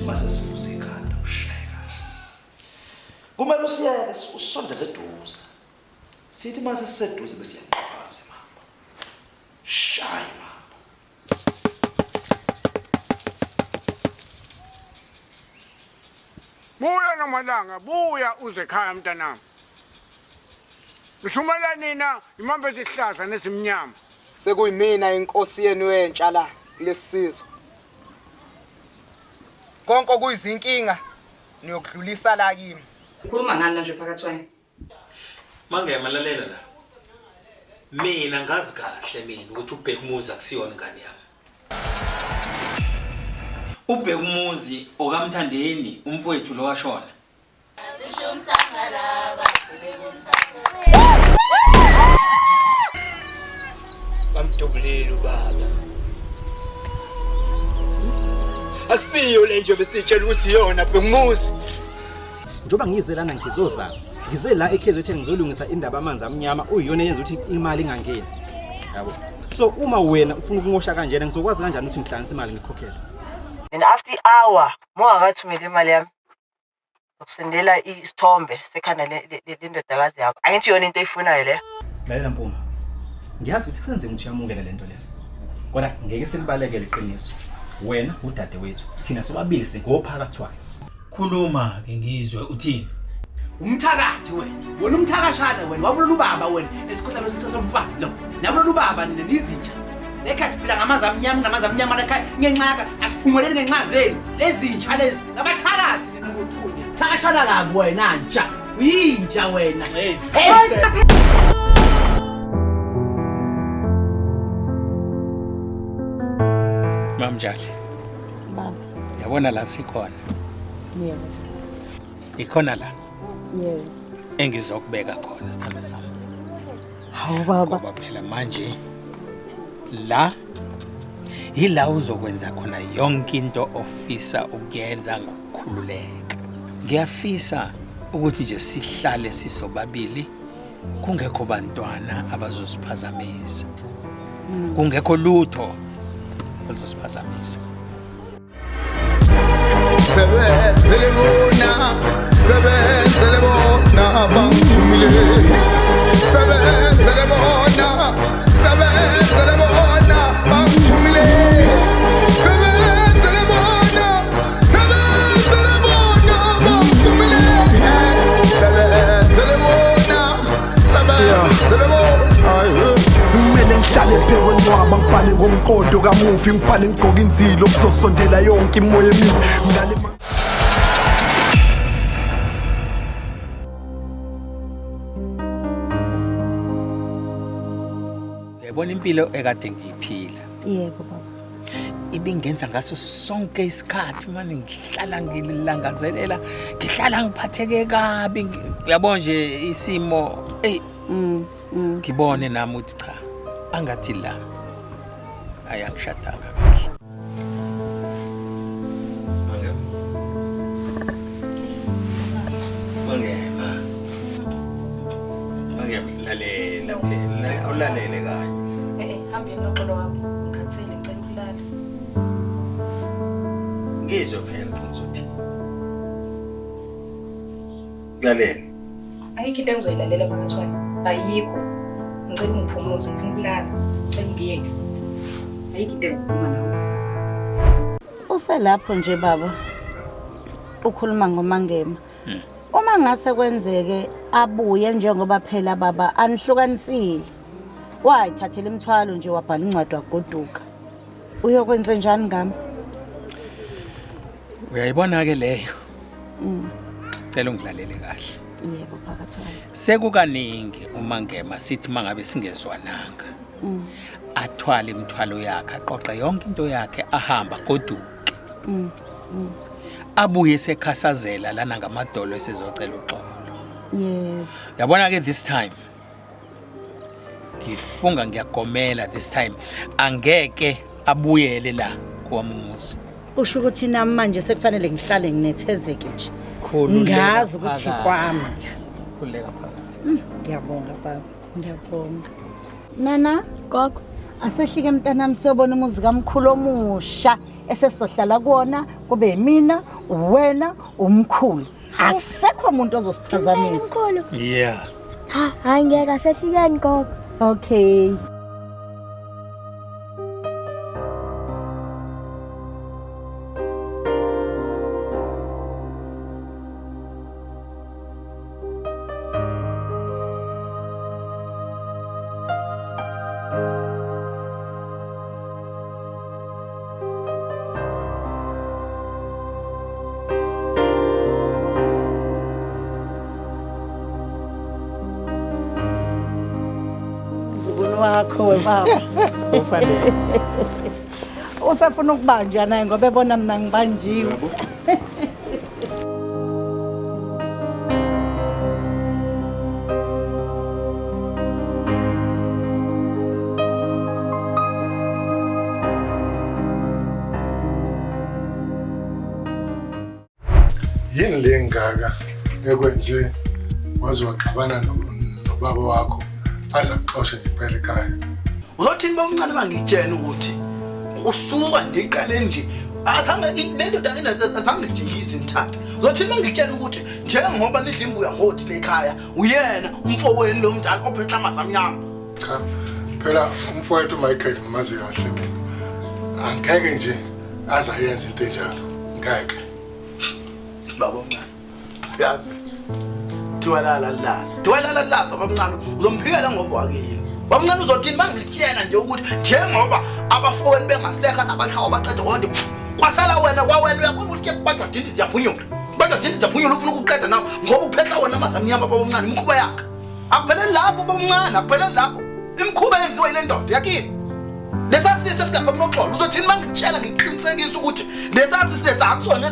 Uthi mase sivusa ikhanda ushaye kahle. Kumele usiyeke usondeze eduze. Sithi mase siseduze bese iyaqhaphaza imamba. Shaya imamba. Buya namalanga, buya uze ekhaya mntanami. Ngishumela nina imamba ezihlaza nezimnyama. Sekuyimina inkosi yenu entsha la kulesizwe. Konke okuyizinkinga niyokudlulisa la kimi. Ukhuluma ngani manje phakathi wena? Mangema lalela la. Mina ngazi kahle mina ukuthi uBhekumuzi akusiyona ingane yami. UBhekumuzi okaMthandeni umfowethu lo washona. Bamdubulile ubaba. Akusiyo le nje besitshela ukuthi iyona Bhekumuzi. Njengoba ngize lana ngizozama. Ngize la eKZN ngizolungisa indaba amanzi amnyama uyiyona eyenza ukuthi imali ingangeni. Yabo. So uma wena ufuna ukumosha kanjena ngizokwazi kanjani ukuthi ngihlanganise imali ngikhokhele? Then after i-hour mongakathumeli imali yami ukusendela isithombe sekhanda lendodakazi yakho. Angithi yona into oyifunayo leyo. Lalela Mpuma. Ngiyazi ukuthi kusenzima ukuthi uyamukele lento le. Kodwa ngeke silibalekele iqiniso. Wena udadewethu, thina sobabili singophakathwayo. Khuluma ke ngizwe uthini? Umthakathi wena. Wena umthakashana wena. Wabulala ubaba wena. Esikhohlakalo sesomfazi lo. Nabulala ubaba nina nizinja. Lekhaya siphila ngamanzi amnyama namanzi amnyama lekhaya ngenxa yakhe asiphumeleli ngenxa zenu. Lezinja lezi ngabathakathi nina ngothunya. Thakashana kabi wena nja. Uyinja wena. Hey. Mamjali. Baba. Yabona la sikhona. Yebo. Ikhona la. Yebo. Engizokubeka khona sithando sami. Hawu baba. Ngoba phela manje la yila uzokwenza khona yonke into ofisa ukuyenza ngokukhululeka. Ngiyafisa ukuthi nje sihlale sisobabili kungekho bantwana abazosiphazamisa. Kungekho lutho oluzosiphazamisa. Sebenzele bona, sebenzele bona bangithumile. Sebenzele bona, sebenzele bona bangithumile. Sebenzele bona, sebenzele bona bangithumile. Sebenzele bona, sebenzele bona. Kumele ngihlale phekwe ncwaba ngibhale ngomqondo kamufi ngibhale ngigqoke inzilo kuzosondela yonke imoya emibi ngilale Uyayibona impilo ekade ngiyiphila. Yebo baba. Ibingenza ngaso sonke isikhathi manje ngihlala ngilangazelela, ngihlala ngiphatheke kabi. Uyabona nje isimo ey ngibone nami ukuthi cha angathi la ayangishadanga kahle. Mangema. Mangema lalela phela awulalele kanye. Eh eh hamba uye noxolo wakho. Ngikhathele ngicela ukulala. Ngizwe phela ukuthi ngizothini. Lalela. Ayikho into engizoyilalela phakathi kwami. Ayikho. Ngicela ungiphumuze ngifuna ukulala. Ngicela ungiyeke. Ayikho into engikhuluma nawe. Uselapho nje baba. Ukhuluma ngomangema. Uma ngase kwenzeke abuye njengoba phela baba anihlukanisile. Wayithathela imithwalo nje wabhala incwadi wagoduka. Uyokwenza njani ngami? Uyayibona ke leyo. Cela ungilalele kahle. Yebo phakathi wami. Sekukaningi uma ngema sithi mangabe singezwananga. Athwale imithwalo yakhe, aqoqe yonke into yakhe ahamba goduke. Abuye sekhasazela lana ngamadolo esezocela uxolo. Yebo. Yabona ke this time ngifunga ngiyagomela this time angeke abuyele la kuwami umuzi. Kusho ukuthi nami manje sekufanele ngihlale nginethezeke nje. Khululeka Ngazi ukuthi phakathi. kwami. Khululeka phakathi. Ngiyabonga baba, ngiyabonga. Nana, gogo, asehlike mntanami siyobona umuzi kamkhulu omusha. Esesizohlala kuwona kube yimina, wena, umkhulu. Akusekho umuntu ozosiphazamisa. Mkhulu. Yeah. Ha, hayi ngeke asehlikeni gogo. Okay. Mzukulu wakho webaba. Ufanele. Usafuna ukubanjwa naye ngoba ebona mina ngibanjiwe. Yini le ngaka ekwenze waze waxabana nobaba wakho aze akuxoshe nje impela ekhaya? Uzothini babamncane bangitshena ukuthi usuka nje iqale nje azange le ndoda azange nje ngizinthathe. Uzothini bangitshena ukuthi njengoba nidla imbuya ngothi le ekhaya uyena umfowenu lo mdala ophethe amanzi amnyama. Cha, phela umfowethu Michael ngimazi kahle mina. Angeke nje aze ayenze into enjalo. Ngeke. Baba omncane, yazi thiwa lala laza, thiwa lala laza babamncane, uzomphikela ngoba wakini. Babamncane uzothini bangitshena nje ukuthi njengoba abafowenu bengasekho sabantu abaqeda konke kwasala wena kwawena uyabona ukuthi kubanjwa dindi ziyaphunyula. Banjwa dindi ziyaphunyula ufuna ukuqeda nawe ngoba uphehla wena amanzi amnyama babamncane imikhuba yakhe. Akupheleli lapho babamncane, akupheleli lapho. Imikhuba yenziwa yile ndoda yakini. Lesasisi esilapha kunoxolo uzothini mangitshela ngiqinisekisa ukuthi lesasisi lesa akusona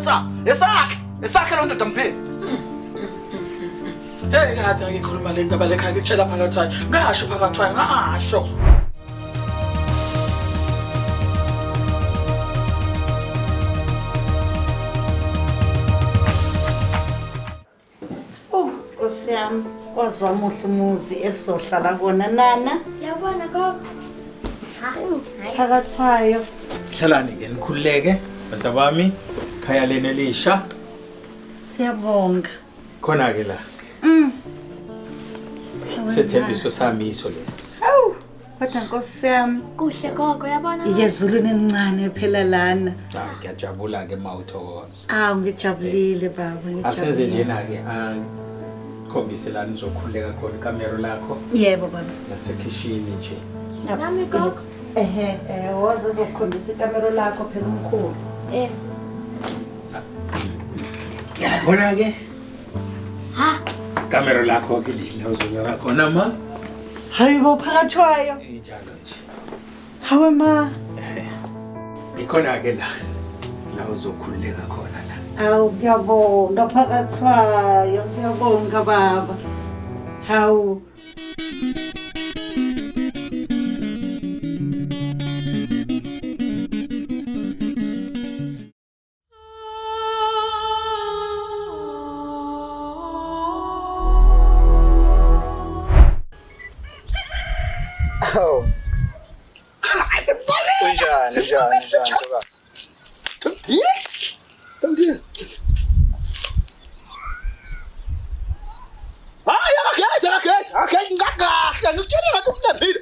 esakhe esakhe lo ndoda mphini. Hey kade ngikhuluma le ndaba lekhaya ngikutshela phakathi ngasho phakathi ngasho. Oh, Nkosi yami, kwazi wamuhle umuzi esizohlala kuwona nana. Yabona gogo. Ha, hayi. Phakathwayo. Hlalani ke nikhululeke bantu bami khaya lenu elisha. Siyabonga. Khona ke la. Sethembiso sami iso lesi. Awu, kodwa Nkosi yami. Kuhle gogo yabona. Ike ezulwini elincane phela lana. Ah, ngiyajabula ke mawuthokoza. Awu, ngijabulile baba, ngijabulile. Asenze njena ke akhombise la nizokhululeka khona ikamero lakho Yebo baba. nasekhishini nje. Nami gogo. Ehe, woza ezokukhombisa ikamero lakho phela umkhulu. Eh. Yabona ke Ha, ikamero lakho ke leli uzolala khona ma. Hayibo phakathwayo. Injalo nje. Hawe ma. Ikhona ke la la uzokhululeka khona la. Awu ngiyabonga phakathwayo, ngiyabonga baba. Hawu. Awu. Unjani, unjani, unjani ntokazi? Tamdi. Hayi akakhethi akakhethi akakhethi ngakahle ngikutshela ngathi umnembile.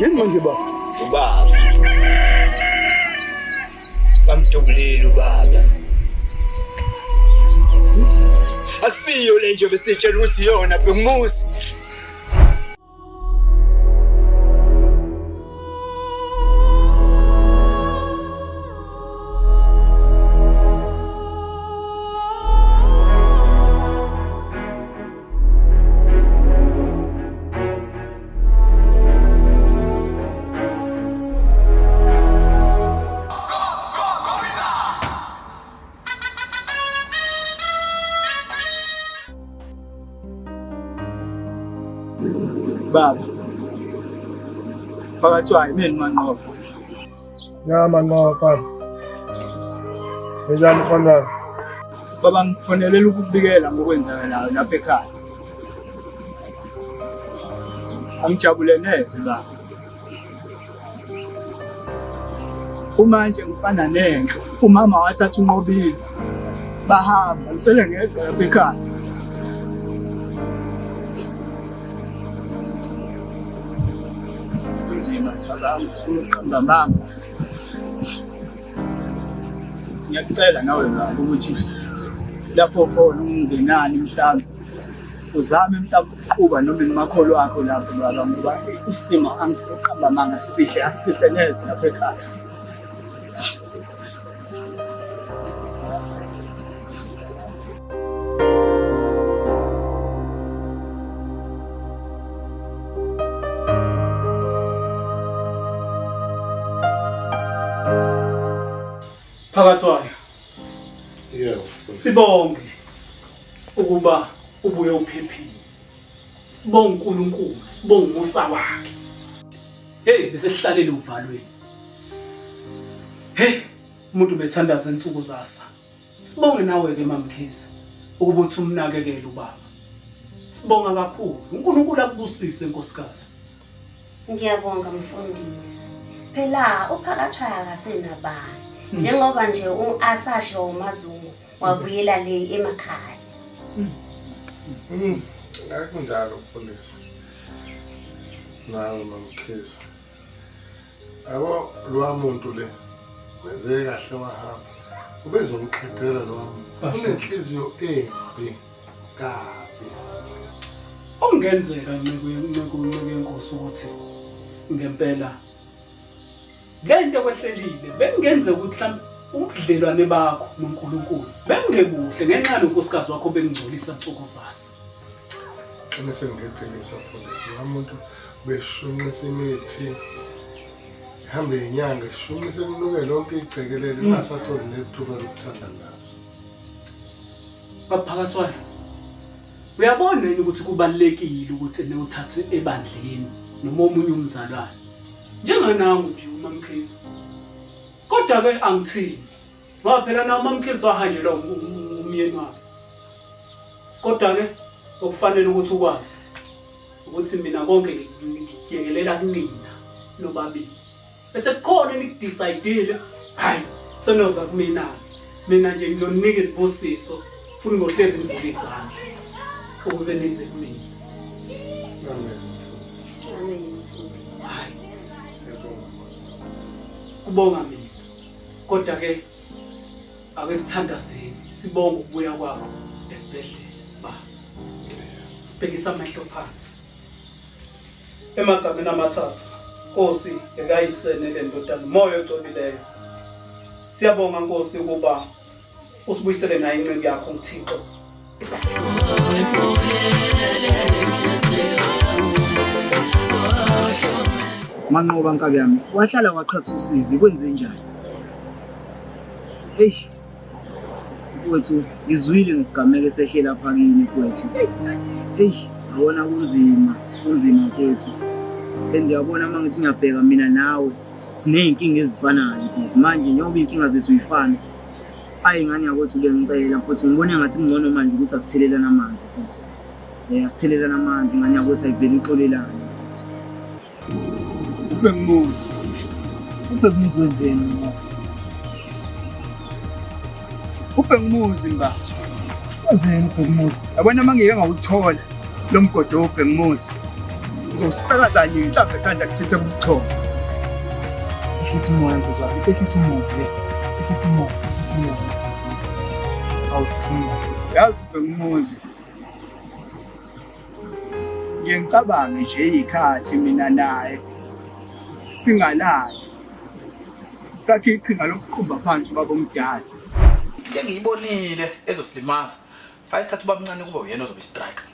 Yini manje baba? Ubaba. Bamdubulile ubaba. Akusiyo le nje besitshela ukuthi iyona bengumuzi. Baba. Phakathwayo mina Manqoba. Ya Manqoba mfana. Njani mfana wami? Baba ngifonelele ukukubikela ngokwenzakalayo lapha ekhaya. Angijabule neze baba. Kumanje ngifana nenhlo. Umama wathatha uNqobile. Bahamba ngisele ngedwa lapha ekhaya. Kunzima baba, ngifuna ukuqamba amanga. Ngiyakucela nawe baba ukuthi lapho khona ungenani mhlawumbe uzame mhlawumbe ukuqhuba noma imakholo wakho lapho baba ngoba isimo angifuni ukuqamba amanga sihle asihle neze lapha ekhaya. Phakathwayo. Yebo. Sibonge ukuba ubuye uphephile. Sibonge uNkulunkulu, sibonge umusa wakhe. Hey, bese sihlalele uvalweni. Hey, umuntu bethandaza insuku zasa. Sibonge nawe ke MaMkhize ukuba uthi umnakekele ubaba. Sibonga kakhulu. uNkulunkulu akubusise nkosikazi. Ngiyabonga mfundisi. Phela uPhakathwayo akasenabani. Njengoba nje asashiwa uMazungu wabuyela le emakhaya. Akunjalo mfundisi. Nawe MaMkhize. Yabo lowa muntu le wenze kahle wahamba. Ubezomqedela lowa muntu. Unenhliziyo embi kabi. Okungenzeka nceku nceku nceku yenkosi ukuthi ngempela le nto ekwehlelile bekungenzeka ukuthi mhlawumbe ubudlelwane bakho noNkulunkulu bengebuhle ngenxa yalonkosikazi wakho bengingcolisa nsuku zasa. Qinise ngeqiniso mfundisi. Lowa muntu beshunqisa imithi ihambe inyanga ishunqise kunuke lonke igceke leli ungasatholi nethuba lokuthanda nazo. Baphakathwayo. Uyabona yini ukuthi kubalulekile ukuthi newuthathwe ebandleni noma omunye umzalwane. Njenganangu nje uMamkhize. Kodwa ke angithini. Ngoba phela na uMamkhize wahanjelwa umyeni wakhe. Kodwa ke okufanele ukuthi ukwazi ukuthi mina konke ngikuyekelela kunina nobabili. Bese kukhona enikudecide hayi senoza kumina. Mina nje ngiloninika izibusiso futhi ngohlezi ngivula izandla ukube nize kumina. Amen. Amen. Hayi Siyabonga Nkosi. kubonga mina. Kodwa ke ake sithandazeni sibonge ukubuya kwakho esibhedlela ba. Sibhekisa amehlo phansi. Emagameni amathathu Nkosi ekayisene le ndodana moya ocwebileyo. Siyabonga Nkosi ukuba usibuyisele nayo inceku yakho uThixo. Manqoba nkabi yami, wahlala waqhatha usizi kwenze njani? Hey, mfowethu, ngizwile ngesigameko esehle lapha kini mfowethu. Hey, yabona kunzima, kunzima mfowethu. And uyabona uma ngithi ngiyabheka mina nawe siney'nkinga ezifanayo mfowethu. Manje njengoba iy'nkinga zethu y'fana, ayi ngane yakwethu bengicela mfowethu, ngibone ngathi kungcono manje ukuthi asithelelane amanzi mfowethu. Asithelelane amanzi ngane yakwethu ayivele ixolelane. Ubhekumuzi. Ubhekumuzi wenzeni ngoba? Ubhekumuzi mbazo. Wenzeni ubhekumuzi? Yabona uma ngike ngawuthola lo mgodo wobhekumuzi. Uzosakaza nje inhlamvu ekhanda kuchithe kubuchopho. Ehlisa umoya nsizwa, ehlisa umoya. Ehlisa umoya, ehlisa umoya. Awu ehlisa umoya. Yazi ubhekumuzi. Ngiye ngicabange nje iy'khathi mina naye singalali. Sakhe iqhinga lokuqumba phansi ubaba omdala. Into engiyibonile ezosilimaza. Fanele sithathe ubaba omncane kube uyena ozobe striker.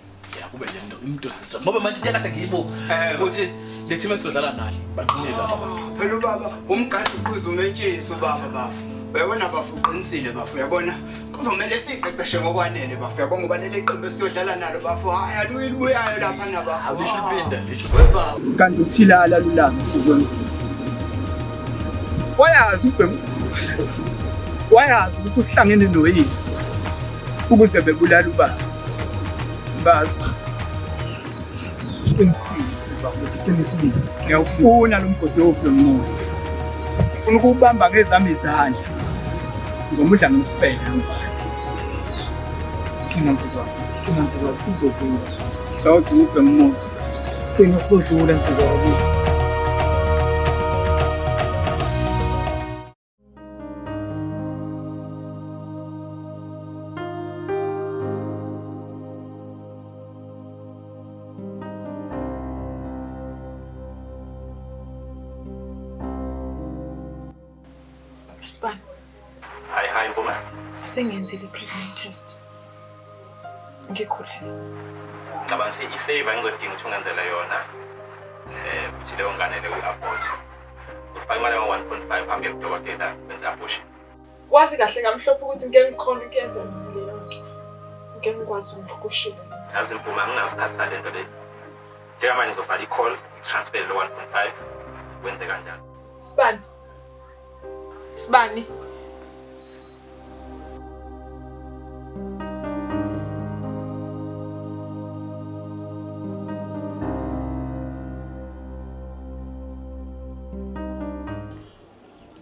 Ya kube nje umuntu umuntu ozobe striker. Ngoba manje into ekade ngiyibuka ukuthi le team esizodlala nayo baqinile laba bantu. Phela ubaba umgadi uqhuza umentshisi ubaba bafu. Uyabona bafu uqinisile bafu uyabona. Kuzomele siqeqeshe ngokwanele bafu uyabona ngoba leli qembu esiyodlala nalo bafu hayi aluyibuyayo lapha nabafu. Awulisho uphinda lisho. Kanti uthilala lulazi usuku lwemvula. Wayazi ubhemu wayazi ukuthi uhlangene noyise ukuze bebulala ubaba. Bazi. Qinisile insizwa ukuthi qinisile. Ngiyawufuna lo mgodi wobhekumuzi. Ngifuna ukubamba ngezami izandla. Ngizomudla ngimfele lo mfana. Qina nsizwa wakithi, qina nsizwa wakithi kuzodlula. Sawudinga ubhema umuzi. Qina kuzodlula nsizwa wakithi. Sibani, Hayi hayi Mpuma. sengiyenzile i-pregnant test. Ngikhulelwe. Ngicabanga ukuthi i-favor ngizodinga ukuthi ungenzele yona. Ukuthi leyo ngane leyo uyi-abort. Ufake imali engu-1.5 hambe kudokotela wenze abortion. Wazi kahle kamhlophe ukuthi ngeke ngikhone ukuyenza mina leyo nto. Ngeke ngikwazi ukushila. Yazi Mpuma anginasikhathi sale nto le. Njengamanje ngizobhala i-call, transfer lo 1.5 wenze kanjalo. Sibani. Sibani.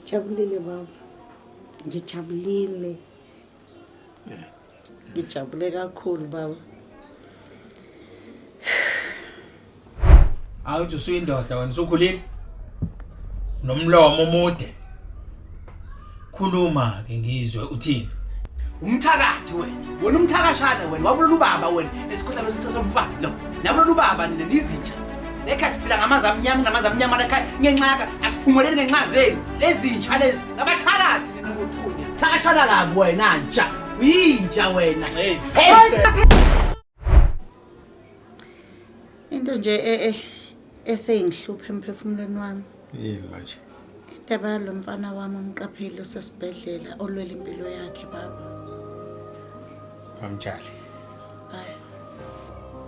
Ngijabulile baba. Ngijabulile. Ngijabule kakhulu baba. Awuthi usuyindoda wena usukhulile. Nomlomo omude. Khuluma ke ngizwe uthini? Umthakathi wena. Wena umthakashana wena. Wabulala ubaba wena. Esikhundla sesomfazi lo. Nabulala ubaba nina nizinja. Lekhaya siphila ngamanzi amnyama namanzi amnyama lekhaya ngenxa yakhe asiphumeleli ngenxa zenu. Lezinja lezi ngabathakathi nina bothunya. Thakashana kabi wena nja. Uyinja wena. Into nje eseyingihlupha emphefumulweni wami. Yini manje? Indaba yalo mfana wami umqapheli osesibhedlela olwela impilo yakhe baba. Mamtshali. Baba.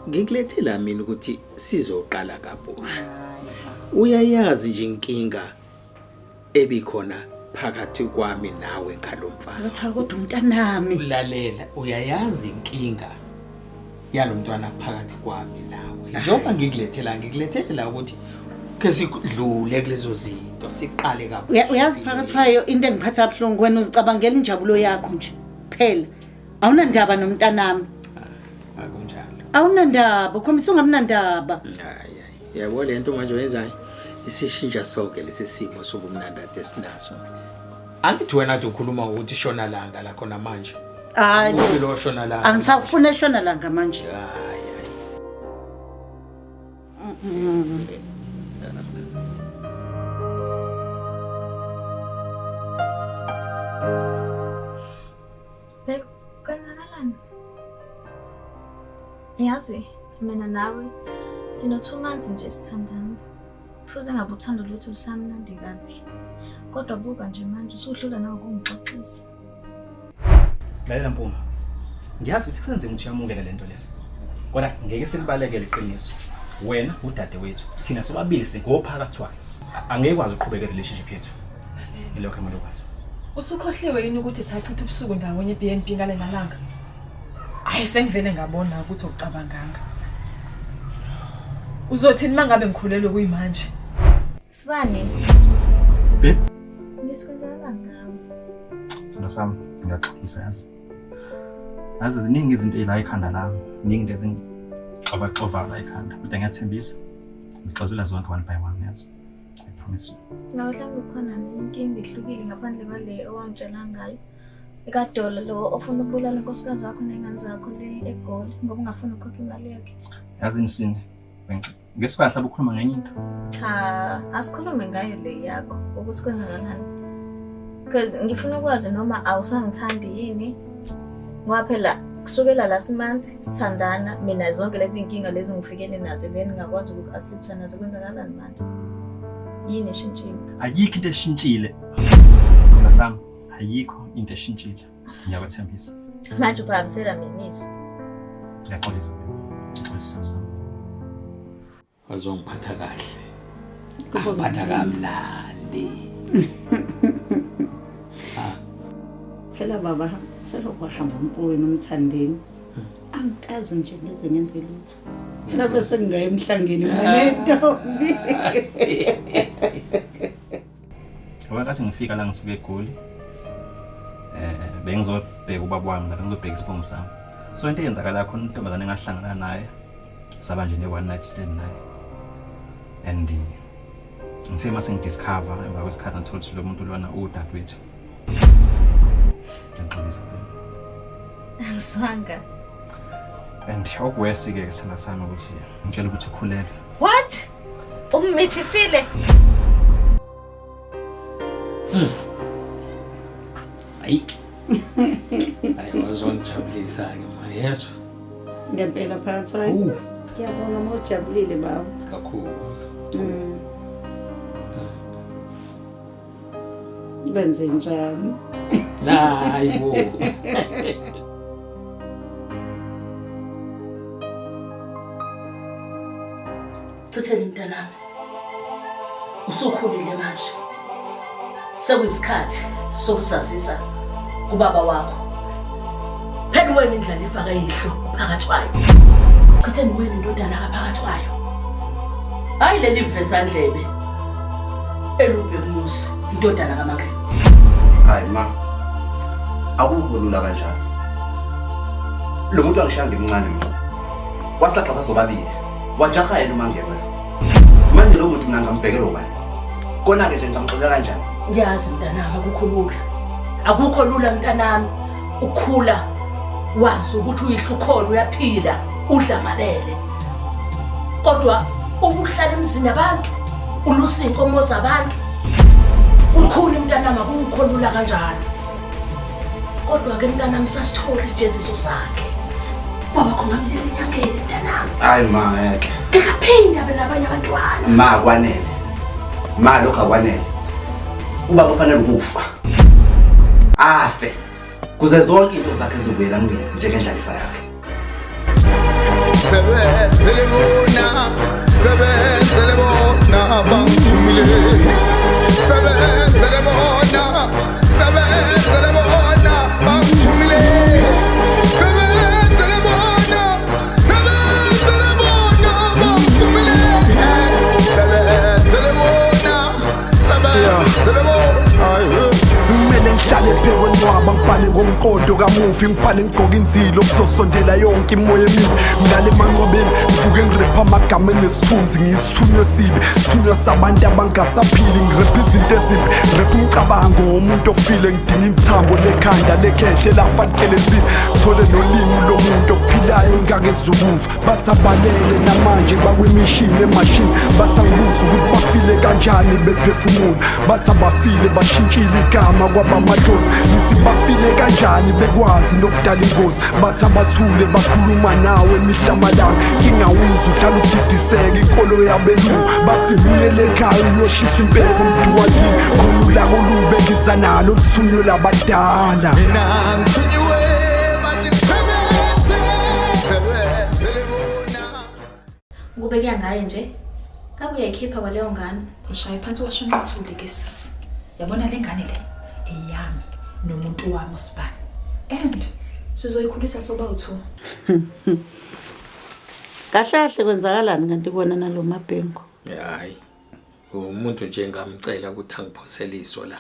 Ngikulethela mina ukuthi sizoqala kabusha. Uyayazi nje inkinga ebikhona phakathi kwami nawe ngalomfana. Kuthiwa kodwa umntanami. Ulalela, uyayazi inkinga yalomntwana phakathi kwami nawe. Njengoba ngikulethela ukuthi ke sikudlule kulezo zinto siqale kabusha. Uyazi phakathi kwayo into engiphatha kabuhlungu wena uzicabangela injabulo yakho nje. Phela awunandaba nomntanami. Akunjalo. Awunandaba, ukhombisa ungamnandaba. Hayi hayi. Yabo le nto manje oyenzayo isishintsha sonke lesi simo sobumnandi ade sinaso. Angithi wena nje ukhuluma ngokuthi shona langa la khona manje. Hayi. Uphi lo shona langa? Angisafuna eshona langa manje. Hayi. Babe, kwenzakalani? Yazi, mina nawe sino 2 months nje sithandana. Futhi ngabe uthando lwethu lusamnandi kabi. Kodwa buka nje manje usuhlula nawe ukungixoxisa. Lalela Mpuma. Ngiyazi ukuthi kusenzima ukuthi uyamukele lento le. Kodwa ngeke silibalekele iqiniso. Wena udade wethu, thina sobabili singophakathwayo. Angeke kwazi ukuqhubeka relationship yethu. Ilokho emele ukwazi. Usukhohliwe yini ukuthi sachitha ubusuku ndawonye e-BNB ngalena langa? Hayi sengivele ngabona ukuthi ucabanganga. Uzothini mangabe ngikhulelwe kuyimanje? Sibani? Babe, Ngisikwenzakalani ngawe? sithando sami ngiyaxolisa yazi. Yazi ziningi izinto ezila ekhanda lami, ziningi into ezingixovaxova la ekhanda. Kodwa ngiyathembisa ngixazulula zonke one by one yazi. I promise you. Nawe mhlawumbe kukhona inkinga ehlukile ngaphandle kwale owangitshela ngayo. Ekadola lo ofuna ukubulala unkosikazi wakho ney'ngane zakho le eGoli ngoba ungafuni ukukhokha imali yakhe. Yazi Nsindi, ngesifana mhlawumbe ukhuluma ngenye into. Cha, asikhulume ngayo le yakho ukuthi kwenzakalani. Because ngifuna ukwazi noma awusangithandi yini. Ngoba phela kusukela last month sithandana mina zonke lezi inkinga lezi ngifikele nazo then ngakwazi uku-accepta nazo kwenzakalani manje. Yini eshintshile? Ayikho into eshintshile. Sithando sami, ayikho into eshintshile. Ngiyakwethembisa. Manje uphakamisela mina izwi. Ngiyaxolisa. Ngiyaxolisa sithando sami. Wazongiphatha kahle. Angiphatha kamnandi. Phela baba selokhu wahamba umfowenu umthandeni. Angikaze nje ngize ngenze lutho. Phela bese ngingaya emhlangeni mina nentombi. Ngoba Ngenkathi ngifika la ngisuke eGoli, bengizobheka ubaba wami la, bengizobheka isibongo sami. So into eyenzakala khona, intombazane engahlangana naye, saba nje ne-one night stand naye. And ngithe mase ngidiscover emva kwesikhathi, ngathola ukuthi lo muntu lona uwudadewethu. Ngiyaxolisa babe. Angizwanga. And okuwesi-ke, sithanda sami, ukuthi ngitshela ukuthi ukhulelwe. What? Ummithisile? Hayi. Hayi, wazongijabulisa-ke ma, yezwa. Ngempela phakathi wayo. Ngiyabonga uma ujabulile baba. Kakhulu. Kwenze njani? Hayi bo. Chitheni mntanami. Usukhulile manje. Sekuyisikhathi sokuzazisa kubaba wakho. Phela wena indlalifa kayihlo uPhakathwayo. Chitheni, wena indodana kaPhakathwayo. Hayi leli vezandlebe elubhekumuzi, indodana kaMangena. Hayi ma, akukho lula kanjalo. Lo muntu angishiya ngimncane mina. Wasaxasa sobabili. Wajaha yena uMangema lo. Manje lo muntu mina ngambhekela ubani? Kona-ke nje ngingamxolela kanjani? Ngiyazi mntanami, akukho lula. Akukho lula mntanami ukukhula wazi ukuthi uyihlo ukhona uyaphila udla amabele. Kodwa ukuhlala emzini yabantu, ulusa iy'nkomo zabantu, kukhulu mntanami, akukho lula kanjalo. Kodwa-ke mntanami, sasithola isijeziso sakhe. Baba ngamnika enyangeni mntanami. Hayi ma, ngeke. Ngingaphinda abe nabanye abantwana. Ma, kwanele. Ma, lokhu akwanele. Ubaba ufanele ukufa. Afe. Kuze zonke into zakhe zizobuyela kumina njengendlalifa yakhe. Sebenzele bona, sebenzele bona, bangithumile. Sebenzele bona, sebenzele bona, bangithumile. Sebenzele bona, sebenzele bona, bangithumile. Sebenzele bona, sebenzele bona. Kumele ngihlale phekwe ncwaba, ngibhale ngomqondo kamufi, ngibhale ngigqoke inzilo kuzosondela yonke imoya emibi. Ngilale emangcwabeni, ngivuke ngirepha amagama enesithunzi, ngiyisithunywa esibi, sithunywa sabantu abangasaphili. Ngirepha izinto ezimbi, ngirepha umcabango womuntu ofile. Ngidinga imithambo lekhanda lekhehle lafa likelezile, thole nolimi lomuntu ophilayo engakezukufa. Bathi abalele namanje bakwimishini emashini, bathi angibuze ukuthi bafile kanjani bephefumula. Bathi abafile bashintshile igama kwaba amadlozi. Ngithi bafile kanjani bekwazi nokudala ingozi? Bathi abathule bakhuluma nawe mihla amalanga, ngingawuzi uhlala udidiseka inkolo yabelungu. Bathi buyele ekhaya uyoshisa impepho mduwakini, khona ulaka olube ngiza nalo luthunywe labadala. Mina ngithunyiwe, bathi ngisebenze, sebenzele bona. Kube kuya ngaye nje, ngabe uyayikhipha kwaleyo ngane. Ushaye phansi washona uthuli ke sisi. Yabona le ngane le eyami nomuntu wami uSibani. And sizoyikhulisa soba u-two. Kahle kahle kwenzakalani kanti kubona nalo Mabhengu? Hayi. Umuntu nje ngamcela ukuthi angiphosele iso la.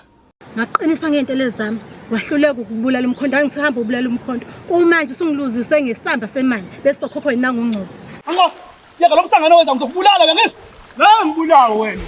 Ngaqinisa ngey'ntela zami, wahluleka ukubulala umkhonto. Angithi hamba ubulala umkhonto. Kumanje usungiluzise ngesamba semali bese sokhokhwa yinanga ungcobo. Ango, yeka lo msangano wenza, ngizokubulala ke ngizwe. Ngeke ngibulawe wena.